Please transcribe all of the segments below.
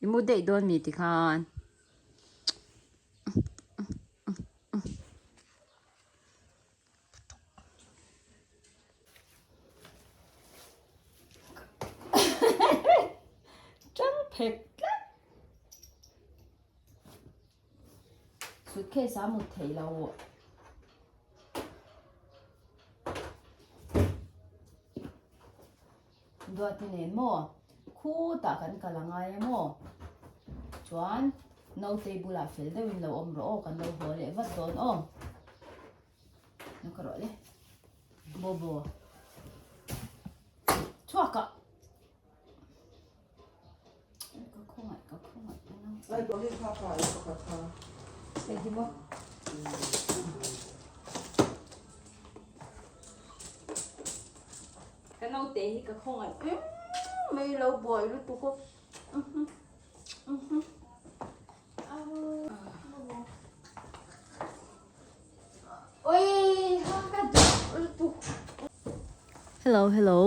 I mu daih dawn mi tikhan. Tang phek tlat. Suitcase a mut theih lo. Duati nen maw? Khutah kan kal a ngai a maw? Chuan nautei bulah fel deuhin lo awm rawh aw, kan lo haw leh vat dawn aw. Lo ka rawh le. Bobo. Chhuak ah. Ka khawngaih, ka khawngaih ka naute. Ai bawh hi kha kha i pakhat kha. Hei hi maw? Ka naute hi ka khawngaih em mai lo buai lutuk aw. Hello hello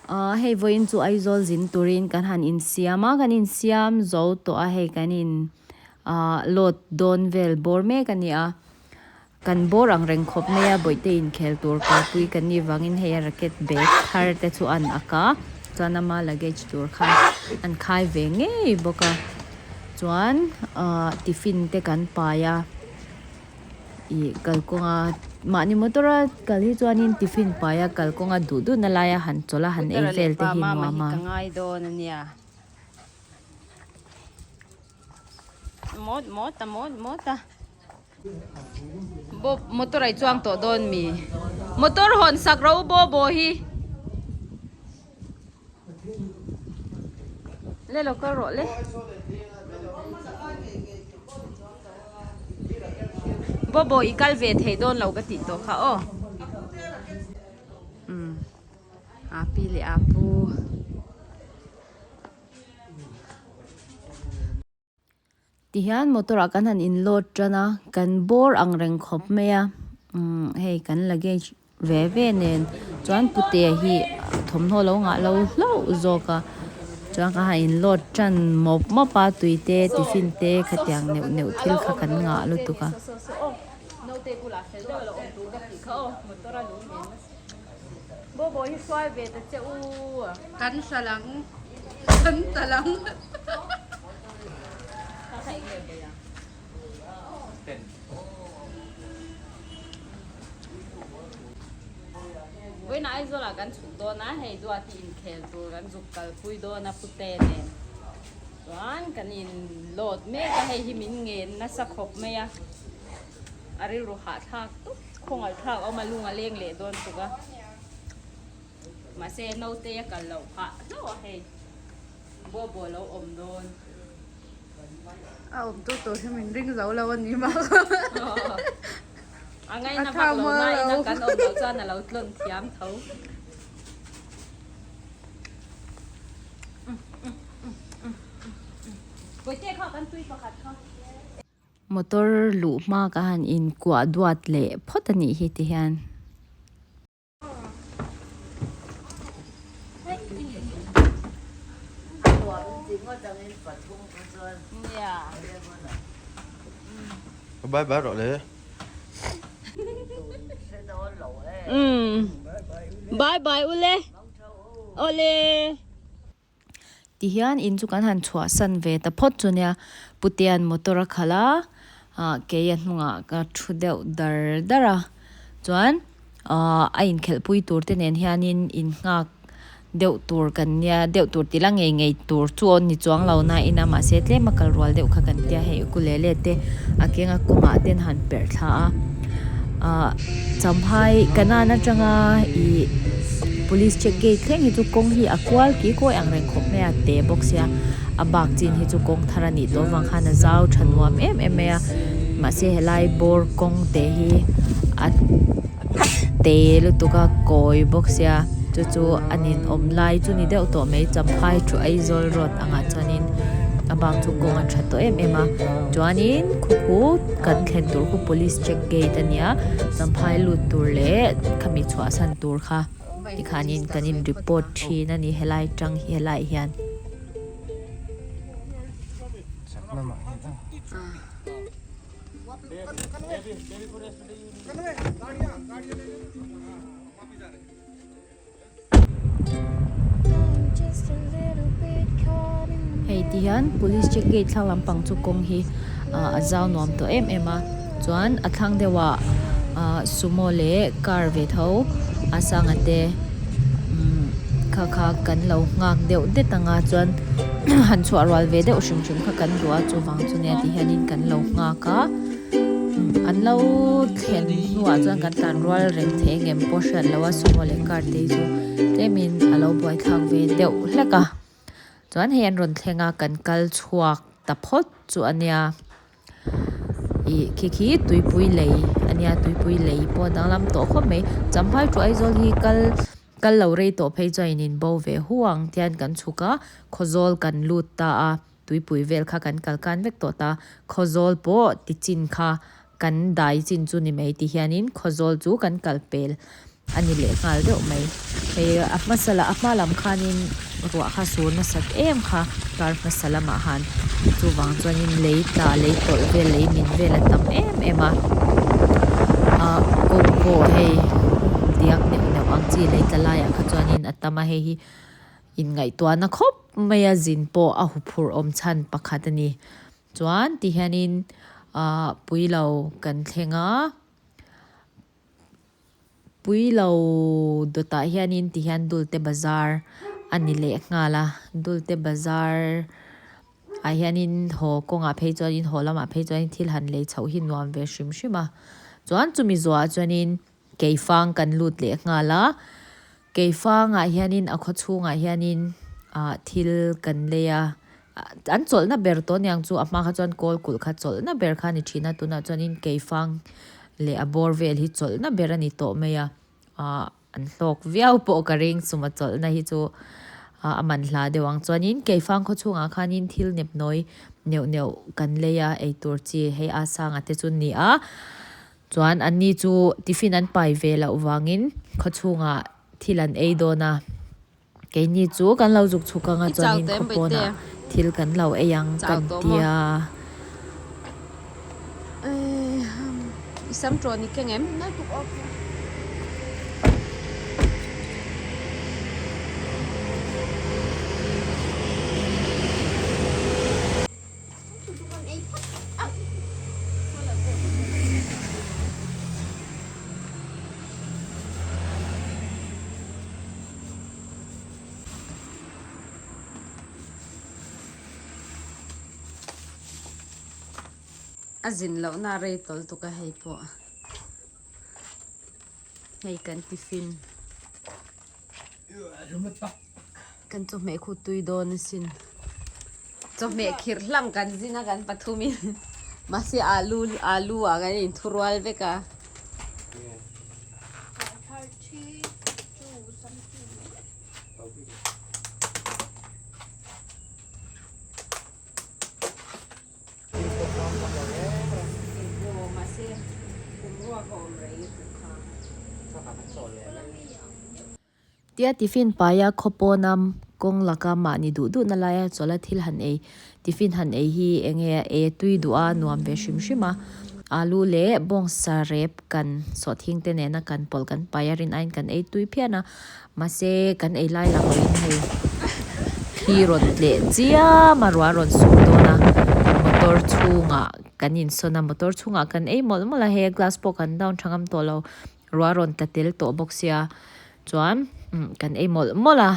ah hei vawiin chu Aizawl zin turin kan han insiam a kan insiam zo tawh a hei kan in ah load dawn vel bawr mek a ni a kan bawr ang reng khawp mai a bawihte inkhel tur kalpui kan nih vangin hei a racket bag thar te chu an ak a chuan ama luggage tur kha an khai ve ngei bawk a chuan ah tiffin te kan pai a. Ih kalkawnga mahni motor a kal hi chuanin tiffin paia kalkawnga duh duhna laia han chawlh a han ei vel te hi nuam a. Ka ngai dawn a nia. Mawt mawt a mawt mawt a. Bo motor ai chuang tawh dawn mi. Motor hawn sak ro bo bo hi. Le lo kal rawh le. Bobo i kal ve thei dawn lo ka tih tawh kha aw. Umm api leh apu. Tihian motor ah kan han in load tan a kan bawr ang reng khawp mai a umm hei kan luggage ve ve nen chuan pute hi thawmhnaw lo ngah lo hlauh zawk a chuan kan han in load tan mawp mawp a tui te tiffin te khatiang neuh neuh thil kha kan ngah lutuk a. Kan hralang kan talang. Vawiin Aizawl ah kan chhuk dawn a, hei Duati inkhel tur kan zuk kalpui dawn a pute nen chuan kan in load mek a, hei hi min ngen nasa khawp mai a, a rilru hahthlak tawp khawngaihthlak a awm a, lung a leng leh dawn tuk a, mahse naute a kal loh phah hlauh a hei. Bobo lo awm dawn. A awm tu tur hi min ring zo lo a ni mak. A ngaina vak lo na ina kan awm loh chuan a lo tlawn thiam tho. Bawihte kha kan tui pakhat kha. Motor luh hma ka han inkuah duat leh phawt a nih hi ti hian. Bye bye rawh le. Bye bye ule. Ole. Tihian in chu kan han chhuahsan ve ta phawt chu nia Putian motor a khalh a ah kei a hnungah ka thu deuh dar dar a chuan ah a inkhelhpui tur te nen hianin innghak deuh tur kan nia deuh tur tih la ngei ngei tur chu aw ni chuang lo na in a mahse tlem a kal rual deuh kha kan tia hei ukulele te a kenga kawngah ten han perh thla a ah champhai kanan atanga ih police check gate thleng hi chu kawng hi a kual ki kawi ang reng khawp mai a te bawk sia a bak chin hi chu kawng thar a nih tawh avang khan a zau tha nuam em em mai a mahse helai bawr kawng te hi a te lutuk a kawi bawk sia chu chu a ninawm lai chu ni deuh tawh mai champhai thu Aizawl road angah chuanin a bak chu kawng a tha tawh em em a chuanin khu khu kan thlen tur khu police check gate a nia champhai lut tur leh khami chhuahsan tur kha tikhanin kan in report thin a ni helai tang hi helai hian. Hei ti hian police check gate thlang lampang chu kawng hi ah a zau nuam tawh em em a chuan a thlang deuh ah ah sumo leh car ve tho a sanga te umm kha kha kan lo nghak deuh det ang a chuan han chhuah rual ve deuh hrim hrim kha kan duh a chuvang chu nia ti hianin kan lo nghak a. An lo thlen hnuah chuan kan tlan rual reng thei engem pawh hriat loh a sumo leh car te hi chu tlemin a lo buaithlak ve deuh hlek a chuan hei an rawn thleng a kan kal chhuak ta phawt chu a nia ih khi khi tuipui lei a nia tuipui lei pawh a danglam tawh khawp mai champhai thu Aizawl hi kal kal lo rei tawh phei chuan in inbo ve hu ang tian kan chhuk a khawzawl kan lut ta a. Tuipui vel kha kan kal kan vek tawh ta, Khawzawl pawh ti chin kha kan dai chin chu ni mai ti hianin Khawzawl chu kan kal pel a ni leh nghal deuh mai. Hei a hmasa lah a hma lam khanin ruah kha sur nasat em kha kar hmasa lamah han chuvang chuanin lei tla lei tawlh vel lei min vel a tam em em a, ah kawng pawh hei diak neuh neuh ang chi lei tla laiah kha chuanin a tam a hei hi Inngaihtuahna khawp maia zin pawh a huphurh awm chhan pakhat a ni. Chuan ti hianin ah Puilo kan thleng a, Puilo dawtah hianin ti hian Dulte Bazar a ni leh nghal a, Dulte Bazar ah hianin haw kawngah phei chuanin haw lamah phei chuanin thil han lei chhoh hi nuam ve hrim hrim a. Chuan chumi zuah chuanin Keifang kan lut leh nghal a. Keifangah hianin a khaw chhungah hianin ah thil kan lei a, an chawlhna ber tawh aniang chu a hma kha chuan kawl kulh kha chawlhna ber kha a ni thin a tunah chuanin keifang leh a bawr vel hi chawlhna ber a ni tawh mai a, ah an hlawk viau pawh ka ring chuma chawlhna hi chu ah a man hla deuh ang chuanin keifang khaw chhungah khanin thil nepnawi neuh neuh kan lei a eitur chi hei a sanga te chu ni a. Chuan anni chu tiffin an pai ve loh vangin khawchhungah thil an ei dawn a, keini chu kan lo zuk chhuk anga chuanin khaw pawnah thil kan lo ei ang kan tia. I sam ṭawn i keng em? A zin lohna a rei tawl tuk a hei pawh hei kan tiffin Kan chawhmeh khu tui dawn asin. Chawhmeh khirh hlang kan zin a kan pathumin mahse alu alu ah kan inthurual vek a. Tia tiffin paia khaw pawna kawng laka mahni duh duhna laia chawlha thil han ei, tiffin han ei hi eng nge ei a tui duh a, nuam ve hrim hrim a. Alu leh bawngsa rep kan sawhthing te nena kan pawlh kan pai a rin aiin kan ei tui phian a, mahse kan ei lai lang loin hei thli rawn tleh chiam a, ruah rawn sur dawn a, motor chhungah kan insawn a, motor chhungah kan ei mawlh mawlh a, hei a glass pawh kan down tha ngam tawh lo. Ruah rawn tla tel tawh bawk sia chuan kan ei mawlh mawlh a,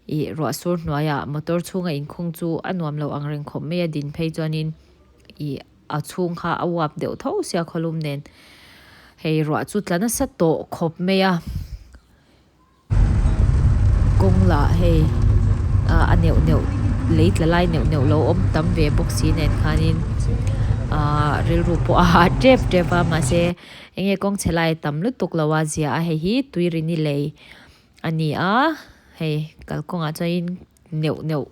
ih ruah sur hnuaiah motor chhunga inkhung chu a nuam lo ang reng khawp mai a din phei chuanin ih a chhung kha a uap deuh tho sia khawlum nen hei ruah chu tla nasa tawh khawp mai a. Kawng lah hei a neuh neuh lei tla lai neuh neuh lo awm tam ve bawk si nen khanin ahh rilru pawh a hah tep tep a mahse eng nge kawng chhe lai tam lutuk lo a zia a hei hi tuirini lei a ni a hei kalkawngah chuanin neuh neuh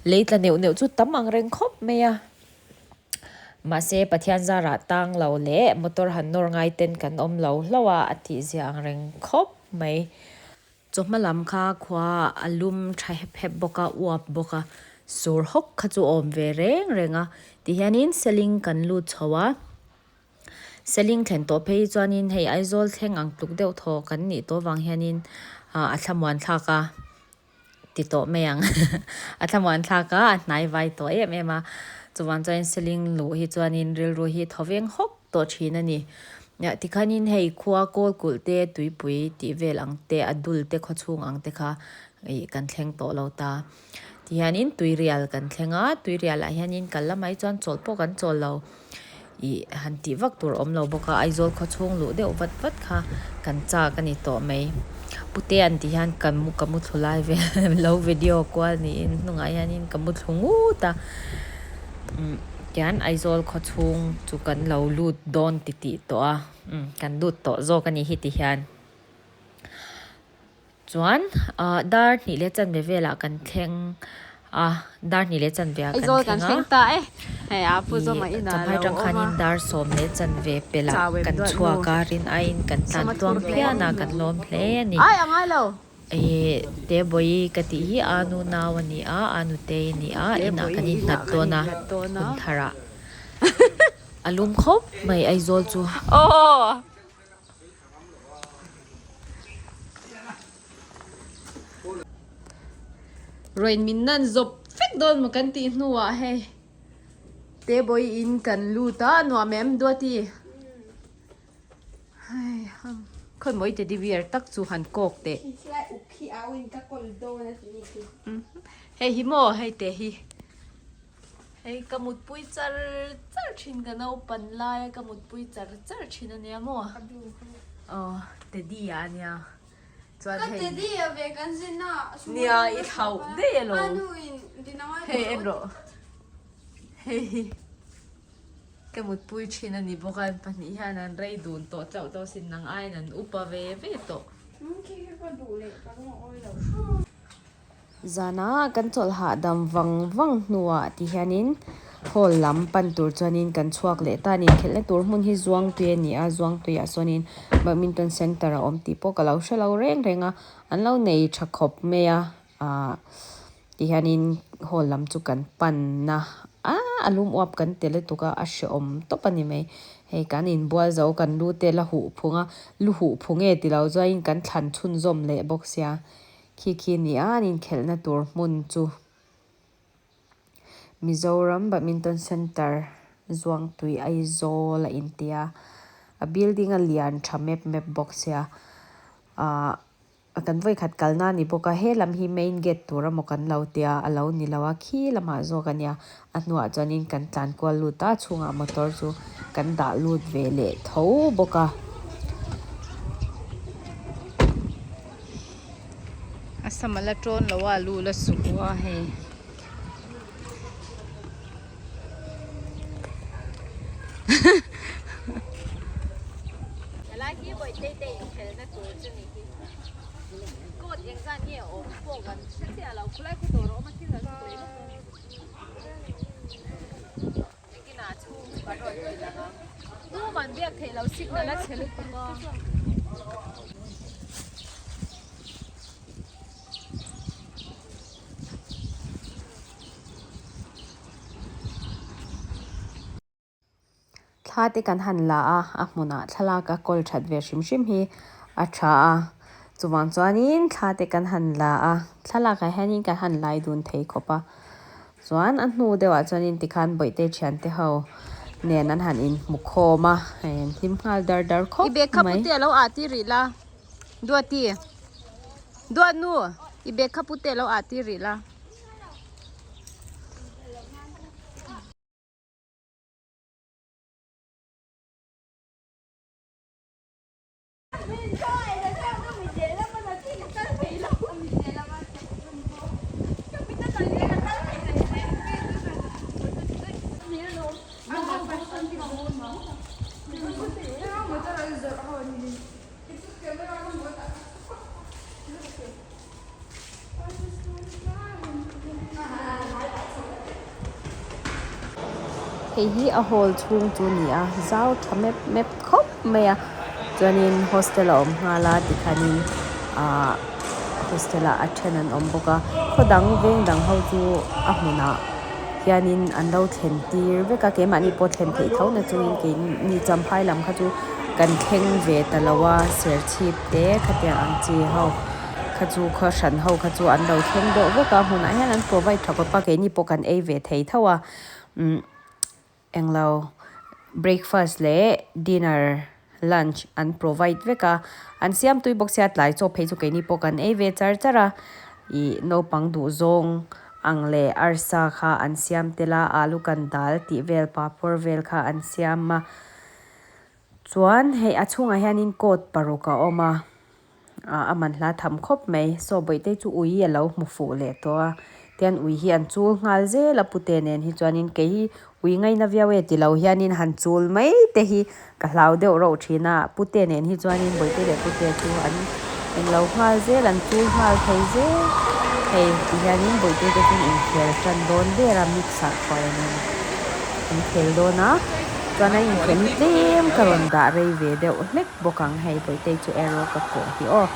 lei tla neuh neuh chu tam ang reng khawp mai a. Mahse, Pathian zarah tang lo leh motor han nawr ngai ten kan awm lo hlauh a, a tih zia ang reng khawp mai. Chawhma lam kha khua a lum tha hep hep bawk a, uap bawk a. sur hawk kha chu a awm ve reng reng a tihianin seling kan lut chho a seling thlen tawh phei hi chuanin hei Aizawl thleng ang tluk deuh thaw kan nih tawh vang hianin ah a thlamuan thlak a ti tawh mai ang a thlamuan thlak a a hnai vai tawh em em a chuvang chuanin seling luh hi chuanin rilru hi thaw veng hawk tawh thin a ni tikhanin hei khua kawl kulh te tuipui tih vel ang te a dul te khawchhung ang te kha ih kan thleng tawh lo ta tihianin tuirial kan thleng a tuirial ah hianin kal lamah hi chuan chawlh pawh kan chawl lo ih han tih vak tur a awm lo bawk a Aizawl khawchhung luh deuh vat vat kha kan chak a ni tawh mai Putea'n ti hian ka mu ka mu thlu lai vel lo video kual niin hnungah hianin ka mu thlu ngut a umm tihian Aizawl khawchhung chu kan lo lut dawn titih tawh a umm kan lut tawh zawk a ni hi ti hian. Chuan ah dar hnih leh chanve velah kan thleng a dar hnih leh chanve ah kan thleng a ih champhai tang khanin dar sawm leh chanve pelh ah kan chhuak a rin aiin kan tlan tluang phian a kan lawm hle a ni ih Tebawi ka tih hi a nu nau a ni a a nutei a ni a inah kan innghat dawn a hun tharah a lum khawp mai Aizawl chu. Rawn min nan zawp vek dawn maw kan tih hnuah hei Tebawi in kan lut a nuam em Duati hei khawi maw i teddy bear tak chu han kawk teh hei hi maw hei teh hi. Hei ka mutpui char char thin ka naupan laia ka mutpui char char thin ania maw aw teddy ah ania chuan hei teddy a ve kan zin a nia i thlauh daih alawm hei en rawh hei hi ka mutpui thin ani bawk a an pahnih hian an rei dun tawh chauh chauh sin nang aiin an upa ve ve tawh. Zana kan chawlh hahdam vang vang hnuah ti hianin hall lam pan tur chuanin kan chhuak leh ta a ni. Khelhna tur hmun hi Zuangtui a ni a, Zuangtuiah sawnin badminton centre a awm tih pawh ka lo hre lo reng reng a, an lo nei tha khawp mai a ahh ti hianin hall lam chu kan pan a, aaa a lum uap kan ti lutuk a, a hrehawm tawp a ni mai. Hei kan inbual zo kan lu te la huh phung a, lu huh phung nge ti lo chuanin kan thlan chhunzawm leh bawk sia. Khi khi ni a an inkhelhna tur hmun chu Mizoram Badminton Centre Zuangtui Aizawl a inti a, a building a lian tha mep mep bawk sia ahh kan vawikhat kalna a ni bawk a he lam hi main gate tur emaw kan lo tia a lo ni lo a khi lamah zawk a nia a hnuah chuanin kan tlan kual lut a chhungah motor chu kan dah lut ve leh tho bawk a. A sam a la tawn lo a lu la suk a hei. Helai hi Bawihtei te inkhelhna tur chu ni hi. Court engzat nge a awm pawh kan hre chiah lo khulai khu dawr a awm a thil kan sawi lawk a ni. Engtinah chhung chu kan rawn ti lang ang. Tuman biak theih loh signal a chhe lutuk a. Thla te kan han la a, a hmunah thlalak a kawl that ve hrim hrim hi a tha a, chuvang chuanin thla te kan han la a, thlalakah hianin kan han lai dun thei khawp a, chuan a hnu deuhah chuanin tikhan bawihte thiante ho nen an han inhmu khawm a, hei an hlim nghal dar dar khawp I bag kha mai. pute a lo ah tir rih la, Duati, Duatnu, i bag kha pute a lo ah tir rih la. Hei hi a hall chhung chu a ni a zau tha mep mep khawp mai a chuanin hostel a awm nghal a tikhanin ahh. Hostel ah a then an awm bawk a khaw dang veng dang ho chu a hmunah hianin an lo thlen tir vek a keimahni pawh thlen theih tho na chungin keini champhai lam kha chu kan thleng ve ta lo a serchhip te khatiang ang chi ho kha chu khaw hran ho kha chu an lo thleng deuh vek a hmunah hian an provide tha khawp a keini pawh kan ei ve thei tho a umm. Englo breakfast leh dinner, lunch an provide vek a, an siam tui bawk sia tlai chaw phei chu keini pawh kan ei ve char char a, ih naupang duh zawng ang leh arsa kha an siam tel a, alu kan dal tih vel papawr vel kha an siam a, chuan hei a chhungah hianin coat paruk a awm a. Ah a man hla tham khawp mai saw bawihte chu ui a lo hmu fuh leh tawh a tian ui hi an chul nghal zel a pute nen hi chuanin kei hi ui ngaina viau e tilo hianin han chul mai te hi ka hlau deuh rauh thin a pute nen hi chuanin bawihte leh pute chu an englo nghal zel an chul nghal thei zel hei ti hianin bawihte te chu inkhel tan dawn ber a mix ah thuai nen an khel dawn a chuan a inkhel hi tlem ka rawn dah rei ve deuh hlek. Bawk ang hei Bawihtei chu arrow ka kawh hi aw.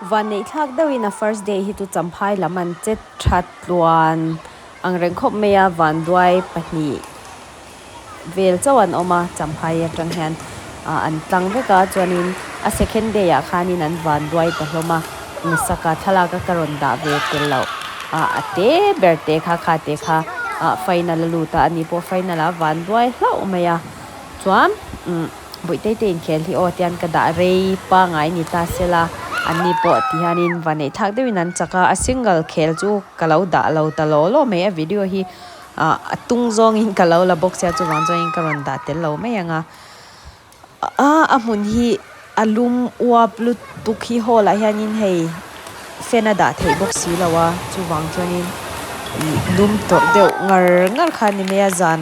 Vanneih thlak deuhin a first day hi chu Champhai lam an che tha tluan ang reng khawp mai a, Vanduai pahnih vel chauh an awm a, Champhai atang hian an tlang vek a, chuanin a second day ah khanin an Vanduai ta hlawm a, Misaka thlalak a ka rawn dah ve tel loh a te ber te kha kha te kha final a lut a ani pawh final ah van duai hlauh mai a chuan umm Bawihtei te inkhel hi aw tian ka dah rei pangai ni ta sela anni pawh ti hianin va neih thlak deuhin an chak a a single khel chu ka lo dah lo ta law law mai a video hi ah a tung zawngin ka lo la bawk sia chuvang chuanin ka rawn dah tel lo mai ang a. A a hmun hi a lum uap lutuk hi hall ah hianin hei fan a dah theih bawk si lo a chuvang chuanin ih lum tawrh deuh ngar ngar kha a ni mai a zan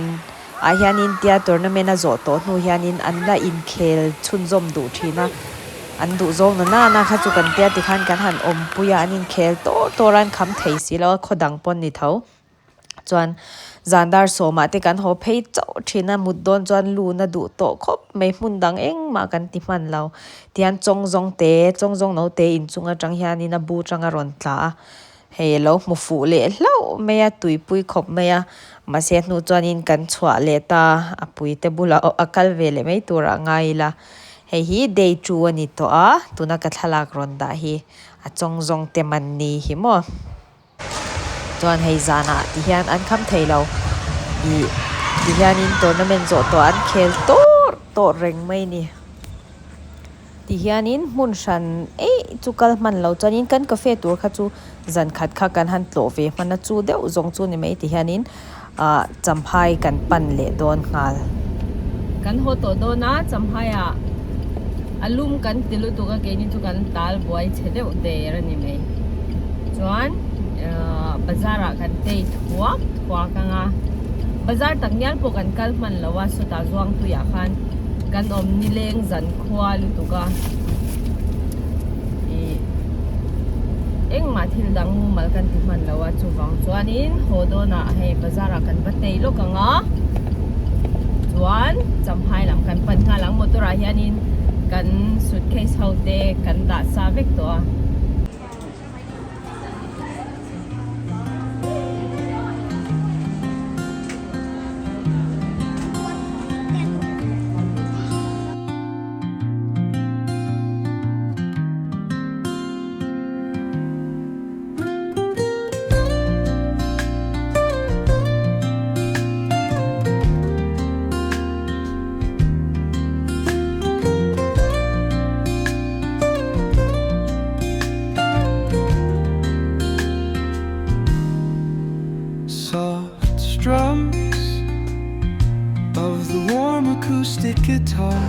ah hianin tia tournament a zawh tawh hnu hianin an la inkhel chhunzawm duh thin a an duh zawng na nana kha chu kan tia tikhan kan han awmpui a an inkhel tawr tawr a an kham thei si lo a khaw dang pawn ni tho. Chuan zan dar sawmah te kan haw phei chauh thin a, mut dawn chuan lun a duh tawh khawp mai hmun dang engmah kan ti hman lo. Tihian chawng zawng te, chawng zawng no te inchung atang hianin a bu tang a rawn tla a, hei a lo hmu fuh leh hlauh mai a, tuipui khawp mai a, mahse hnu chuanin kan chhuah leh ta a puite bulah a kal ve leh mai turah ngai ila. Hei hi day two a ni tawh a, tuna ka thlalak rawn dah hi a chawng zawng te man ni hi maw. Chuan hei zanah ti hian an kham thei lo ih ti hianin tournament zawh tawh an khel tawr tawr reng mai a ni. Ti hianin hmun hran eih chu kal hman lo chuanin kan cafe tur kha chu zan khat kha kan han tlawh ve hman a chu deuh zawng chu ni mai ti hianin ah champhai kan pan leh dawn nghal. Kan haw tawh dawn a champhai ah a lum kan ti lutuk a keini chu kan tal buai chhe deuh der a ni mai chuan ahh bazar ah kan tei thuak thuak ang a bazar tak ngial pawh kan kal hman lo a sawtah zuangtui ah khan kan awm nileng zan khua lutuk a ih engmah thil dang mumal kan ti hman lo a chuvang chuanin haw dawnah hei bazar ah kan va tei lawk ang a chuan champhai lam kan pan nghal ang motor ah hianin kan suitcase ho te kan dah sa vek tawh a. Soft strums of the warm acoustic guitar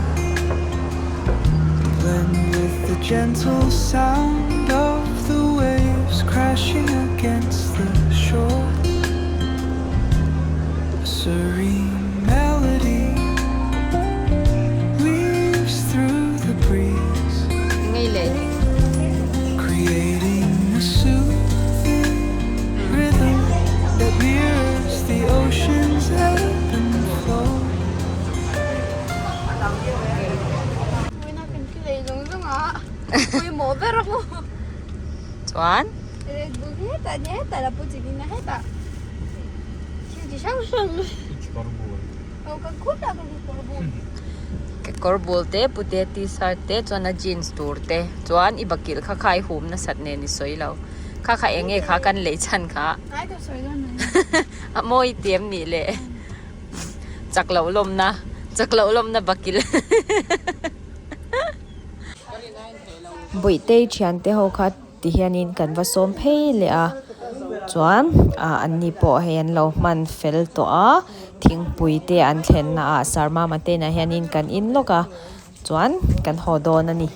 Blend with the gentle sound of the waves crashing against the shore A serene melody weaves through the breeze Creating a soothing rhythm that mirrors the ocean's ebb and flow. Chuan. Red Bull hi hetah nia hetah la pu chikin a hetah thil chi hrang hrang. Kekawr bul. Aw ka khutah ka kekawr bul. Kekawr bul te pute t-shirt te chuan a jeans tur te chuan i bakilh kha kha i hum nasat nen i sawi lo. Kha kha eng nge kha kan lei chhan kha. Ai ka sawi dawn mai. A mawi ti em nih le. Chak loh lawmna chak loh lawmna bakilh. Buihtei thiante ho kha ti hianin kan va sawm phei leh a chuan ah an ni pawh hei an lo hman fel tawh a thingpui te an thlen na ah sarmama te inah hianin kan in lawk a chuan kan haw dawn a ni.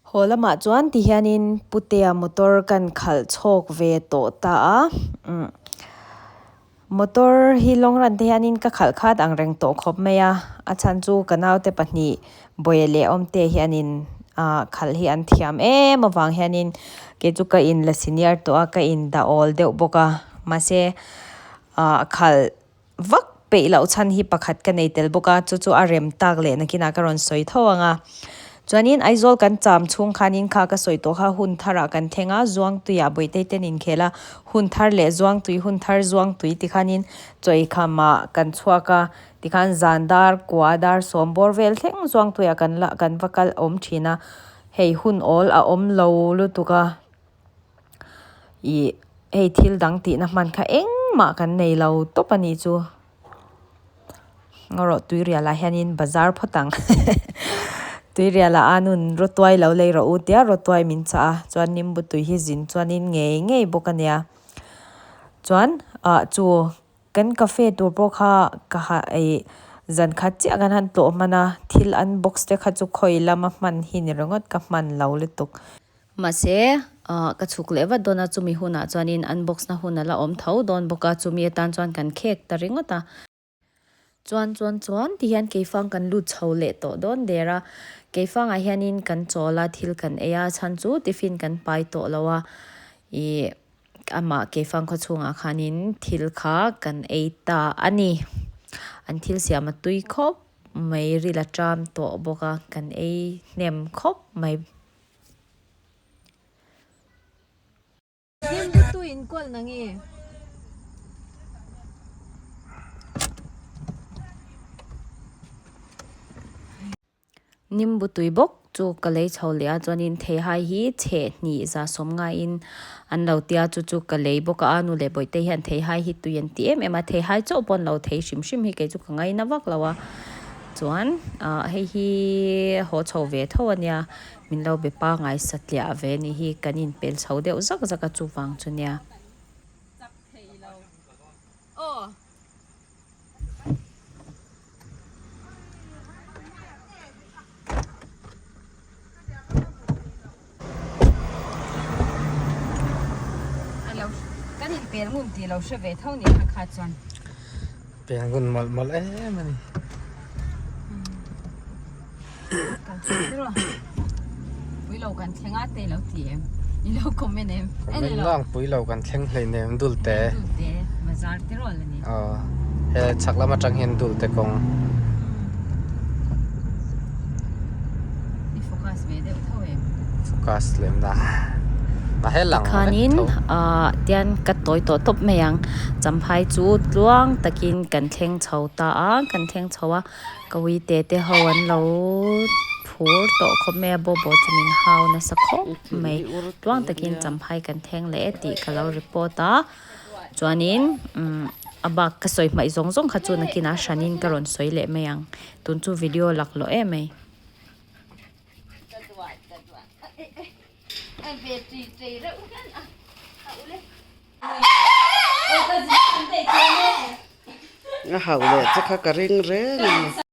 Haw lamah chuan ti hianin Putea motor kan khalh chhawk ve tawh ta a, umm motor hi long run te hianin ka khalh khat ang reng tawh khawp mai a, a chhan chu ka naute pahnih Bawia leh Awmte hianin ah khalh hi an thiam em avang hianin kei chu ka in la senior tawh a, ka in dah awl deuh bawk a, mahse ah khalh vak peih loh chhan hi pakhat ka nei tel bawk a, chu chu a rem tak leh nakinah ka rawn sawi tho ang a. Chuanin Aizawl kan cham chhung khanin kha ka sawi tawh kha hun tharah kan thleng a, Zuangtuiah Bawitei ten inkhel a, hun thar leh Zuangtui hun thar Zuangtui tikhanin chawikhamah kan chhuak a, tikhan zan dar kua dar sawm bawr vel thleng Zuangtuiah kan la kan va kal awm thin a, hei hun awl a awm lo lutuk a. Ih hei thil dang tihna hman kha engmah kan nei lo tawp a nih chu. Ngaw tuirial ah hianin bazar phawt ang tuirial ah a nun rawtuai lo lei rawh u tia rawtuai min chah a chuan nimbu tui hi zin chuanin ngei ngei bawk a nia chuan ah chu kan cafe tur pawh kha ka ha ih zan khat chiah kan han tlawh hman a thil unbox te kha chu khawi lama hman hi ni ringawt ka hman lo lutuk. Mahse, ka chhuk leh vat dawn a, chumi hunah chuanin unbox na hun a la awm tho dawn bawk a, chumi atan chuan kan khek ta ringawt a. Chuan chuan chuan ti hian keifang kan lut chho leh tawh dawn der a, keifangah hianin kan chawl a, thil kan ei a, chhan chu tiffin kan pai tawh lo a, ih amah keifang khaw chhungah khanin thil kha kan ei ta a ni. An thil siam a tui khawp mai, ril a ṭam tawh bawk a, kan ei hnem khawp mai. Nimbu tui bawk chu ka lei chho leh a chuanin theihai hi chheh hnih za sawm ngaiin an lo tia chu chu ka lei bawk a nu leh bawihte hian theihai hi tui an ti em em a theihai chauh pawh an lo thei hrim hrim hi kei chu ka ngaina vak lo a chuan ah hei hi haw chho ve tho a nia. Min lo be pangai satliah ve ni hi kan inpel chho deuh zak zak a chuvang chu nia. Kan inpel ngun tih lo hre ve tho ni kha kha chuan. Pel ngun mawlh mawlh em a ni. Kan chhuk ber a. Pui lo kan thleng a te lo ti em. I lo comment em. Comment lang pui lo kan thleng hleinem dul te. Dul te bazar te rawh la ni. Aw he chhak lam atang hian dul te kawng. I focus ve deuh tho em. Focus lem la. A he lang vek Tikhanin tho. ah tian ka tawi tawh tawp mai ang. Champhai chu tluang takin kan thleng chho ta a, kan thleng chho a. Ka uite te ho an lo phur tawh khawp mai a, bobo chu min hau nasa khawp mai. Tluang takin champhai kan thleng leh e tih ka lo report a. Chuanin umm a bak ka sawi hmaih zawng zawng kha chu nakinah hranin ka rawn sawi leh mai ang. Tun chu video laklawh em mai. A hauh leh che kha ka ring reng a ni.